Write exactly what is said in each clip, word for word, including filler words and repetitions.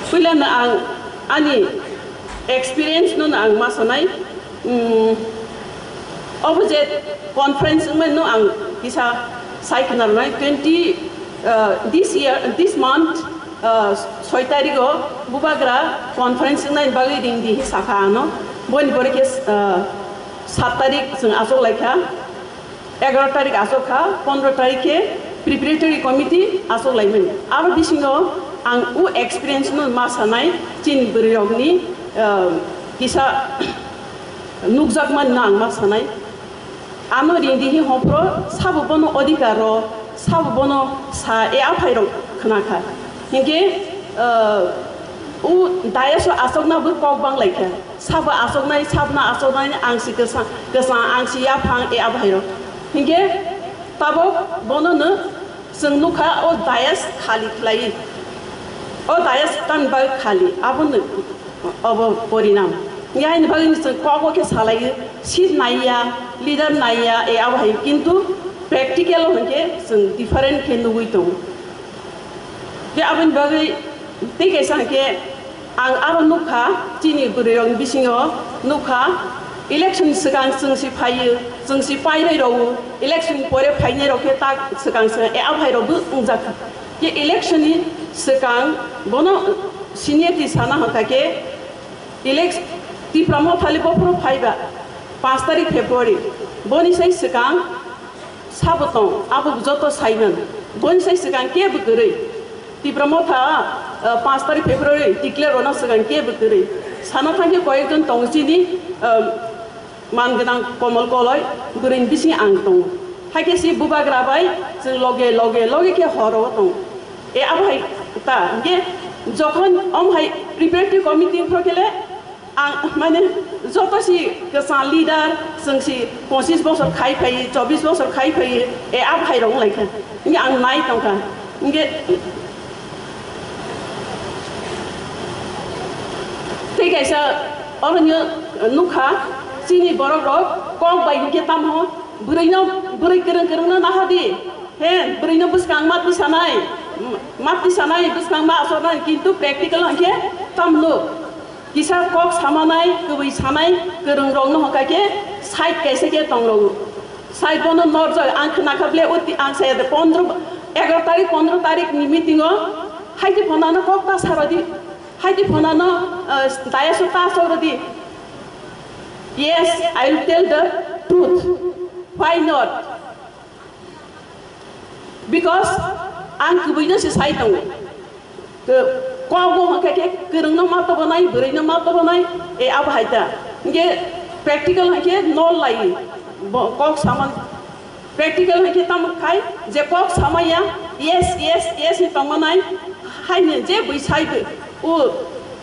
Puila no ang ani experience no ang ma sanai. Mm, obo je conference wngmani no ang kisa sai khna rwnai twenty, uh, this year, this month, uh, soi tarikh o Bubagra conference wngnai bagwi ring di hi sakha ano. Boni pore khe, uh, sat tarikh chwng achuk lai kha. Egaroh tarikh achuk kha, pondroh tarikh khe preparatory committee achuk laimani. Aro bisingo ang o experience no ma sanai chini bwrwi rokni, ah, kisa nukjakmani no ang ma sanai. Ano ring di hi hophro sabo bono odhikar rw, sabo bono sa e aphai rok khna kha. Hinkhe, ah, o dayas o achukna bo kok bang lai kha. Sabo achuknai, sabno achuknai, ang si kwsa, kwsa, ang si yaphang, e abahairok. Hinkhe tabok bono no chwng nukha o dayas khali khlai. O dayas tan bagwi khali, abono obo porinam. Yaini bagwi chwng kogo khe salai, seat naiya, leader naiya, e abahai, kintu practical o hinkhe chwng different khe nugwi tongo. Tei aboni bagwi tei kaisa hinkhe ang aro nukha, chini bwrwirokni bisingo nukha, election ni swkang chwng si phaiyo, chwng si pairwi rwo, election ni pore phainai rok khe ta swkang swkang, e, aphai rok bo wngjak kha. Khe election ni swkang bono seniority sana hwnkha khe elect-, Tipra Mothali bophuru phaiba panch tarik February, boni sai swkang sabo tong, abo joto saiman. Boni sai swkang kebo kwrwi. Tipra Motha, uh, panch tarik February declare rwna swkang kebo kwrwi. Sana thangkhe koyekjon tongo chini, uh, man gwnang Komol Koloi, bwrwini bising ang tongo. Haikhe si Bubagra bai chwng loge, loge, loge khe horo tongo. E abo hai ta, hinkhe jokhon om hai preparatory committee phro khe le, ang, mane, joto si kwchang leader, chwng si pochis bosor khai phai, chobis bosor khai phai, e, abo hai rok wng lai kha. Hinkhe ang nai tong kha. Hinkhe tei kaisa oro nukha, chini borok rok kok bai hinkhe tamo bwrwi no, bwrwi kwrwng kwrwng no naha di. He, bwrwi no bwskang ma tisanai, ma tisanai, bwskang ma asornai, kintu practical hinkhe tamo nuk. Kisa kok samanai, kwbwi sanai, kwrwng rok no hwnkha khe side kaisa khe tong rwo. Side bono norjak, ang khna kha ble, o ti-, ang saya de pondro, egaroh tarik, pondro tarik ni meeting o, haiti phonano kok ta sa rw di, haiti phonano, uh, dayas o ta sa rw di. Yes, I will tell the truth. Why not? Because ang kwbwi no se sai tongo. Ke-, kok bo hwnkha khe kwrwng no ma tobo nai, bwrwi no ma tobo nai, e abo hai ta. Hinkhe practical hwnkhe no lai, bo kok saman. Practical hwnkhe tamo khai, je kok samaya, yes, yes, yes hi tongma nai, haino je bwi sai bwi. O,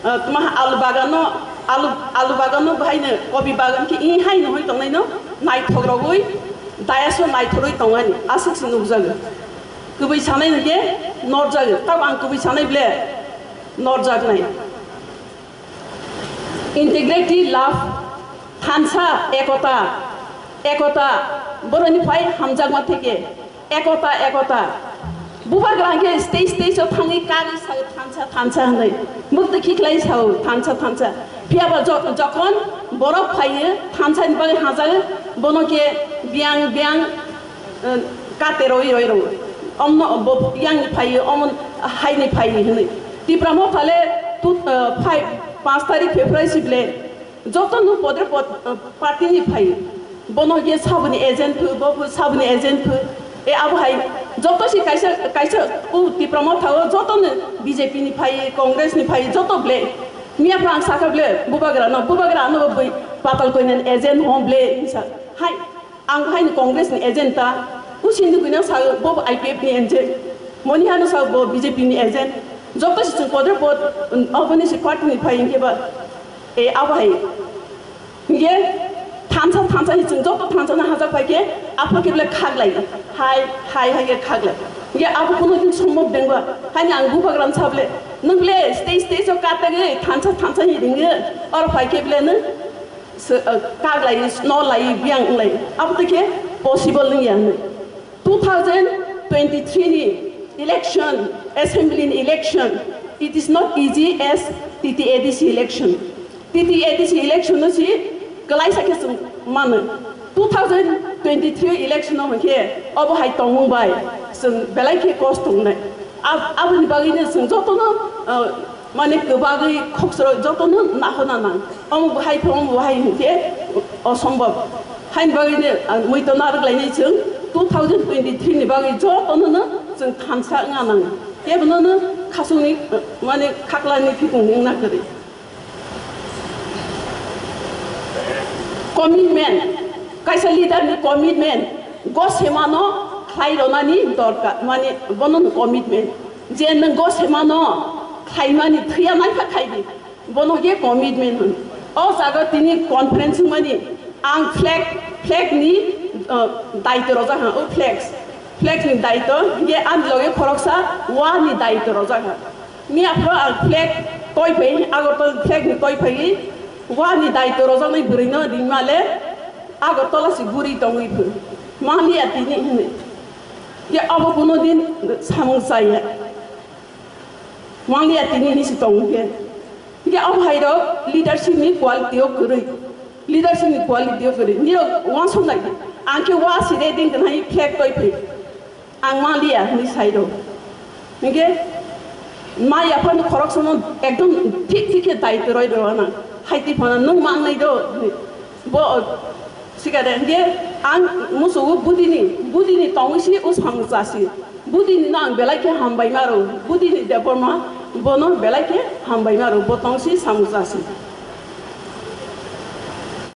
uh, tma alu bagano, alu, alu bagano bahaino kopi bagan khe i haino hoi tongnaino naithok rogwi, dayas o naithorwi tongani aswk se nukjago. Kwbwi sanai hwnkhe norjago, tamo ang kwbwi sanai ble norjaknai. Integrity, love, thansa, ekota, ekota, boroni phai hamjakma theke, ekota, ekota. Bubagra hwnkhe stage, stage o thangwi kagwi sao, thansa, thansa hwnwi. Mukti khiklai sao, thansa, thansa. Phiyaba jo-, jokhon borok phaiyo, thansa ni bagwi hajago, bono khe biyang, biyang, eh, kate roi, roi, roi. Omno bo yang ni phaiyo, omon hai ni phaiyo hwnwi. Tipra Motha le tu, eh, phai, panch tarik February si ble. Joto no podre pod, uh, party ni phai. Bono ye saboni agent phu, bo phu saboni agent phu. E abo hai joto si kaisa, kaisa u Tipra Motha o joto no B J P ni phai, Congress ni phai, joto ble. Miya phrang saka ble, Bubagra no, Bubagra no bwi patal koinan agent hom ble, sa. Hai, ang hai ni Congress ni agent ta. U Sindhu Guna sa bo I P F ni agent. Moni Hano sa bo B J P ni agent. Joto si chung podre pod, um, oboni si party ni phai ke ba. E abo hai. Hinkhe thansa, thansa hi chwng joto thansa no hajak phai khe aphuru khe belai khaglai. Hai, hai, hai khe khaglai. Hinkhe abo kuno din sombok dengba. Haini ang Bubagrano sa bole, "Nwng bole stage, stage o katagwi thansa, thansa hi ringwi oro phai khe bole nwng se, uh, kaglai, no lai, biyang wnglai." Abo to khe possible wngya hwnwi. Two thousand twenty-three ni election, assembly ni election, It is not easy as T T A D C election. T T A D C election no si kwlaisa khe chwng mano. Two thousand twenty-three election no hwnkhe obo hai tongmung bai chwng belai khe kosto wngnai. Ab-, aboni bagwi no chwng jotono, uh, mane kwbagwi khokchoro jotono nahorna nang. Omo bo hai pho, omo bo hai hwnkhe osombhob. Haini bagwi no, uh, muitu narwk lainai chwng two thousand twenty-three ni bagwi jotono no chwng thansa wngna nang. Kebono no khasukni, uh, mane khaklani phikung wngna kwrwi. Commitment, kaisa leader ni commitment, go semano khlai ronani dorkar, mane bono no commitment. Je nwng go semano khlaimani thwiya naikha khaidi, bono khe commitment hwn. O jaga tini conference wngmani ang flag, flag ni, uh, daitw rojak ha, o flags, flag ni daitw, hinkhe ani loge khoroksa wa ni daitw rojak ha. Ni aphuru ang flag toi phai, Agartala flag ni toi phai, wa ni daitw rojaknai bwrwi no ringma le Agartala se guri tongwi phu. Mangli ya tini hinwi. Ke abo kuno din samung chaya. Mangli ya tini hinwi se tong khe. Ke abo hai rok leadership ni quality o kwrwi. Leadership ni quality o kwrwi. Ni rok wansuk nai. Ang khe wa si ready khnai flag toi phai. Ang manliya hinwi sai rw. Hinkhe ma yaphano khoroksano ekdom thik thik khe daitw rwi rw na. Hai twi phano nwng mangnai do hinwi. Bo sikade hinkhe ang musugo budini, budini tongwi si o samung chasi. Budini no ang belai khe hambai ma rw. Budini Debbarma bono belai khe hambai ma rw. Bo tong si samung chasi.